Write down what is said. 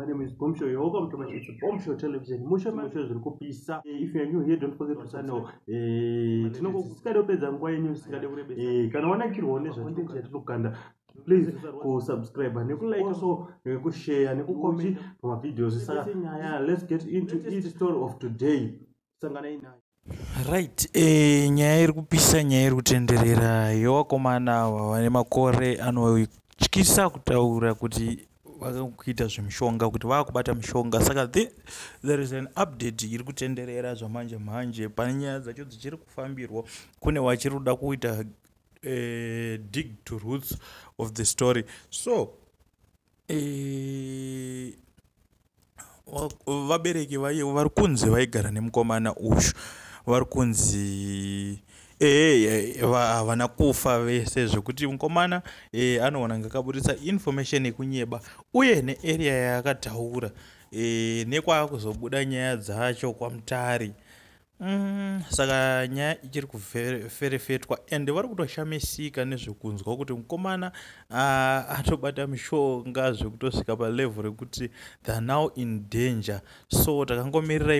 My name is Bombshow. You're welcome to my, it's Bombshow Television. Musho musho zviri kupisa. If you are new here, don't forget to channel. Tinongosingade kupedza nguva yenyu, singade kurebesa. Kana wanakirwawo nezvacontent yatinokanda, please kusubscribe, nekulike also, nekushare, nekucomment pamavideos. Saka nyaya, let's get into it. Story of today, sanganai nayo. Right, nyaya iri kupisa, nyaya iri kutenderera yevakomana ava vane makore anotyisa kutaura kuti vakakuita zvemishonga, kuti vaakubata mishonga. Saka there is an update iri kutenderera zvamanje manje. Pane nyaya dzacho dzichiri kufambirwa, kune vachiri kuda kuita dig to roots of the story. So vabereki vari kunzi vaigara nemukomana uyu vari kunzi ehe, havana kufa vese, zvekuti mukomana anoona ngakaburitsa information yekunyeba uye nearea yaakataura nekwaakuzobuda nyaya dzacho kwaMutare. Saka nyaya ichiri kuferefetwa and vari kutoshamisika nezvekunzwa kuti mukomana atobata mishonga zvekutosvika palevel rekuti they are now in danger. So takangomirira.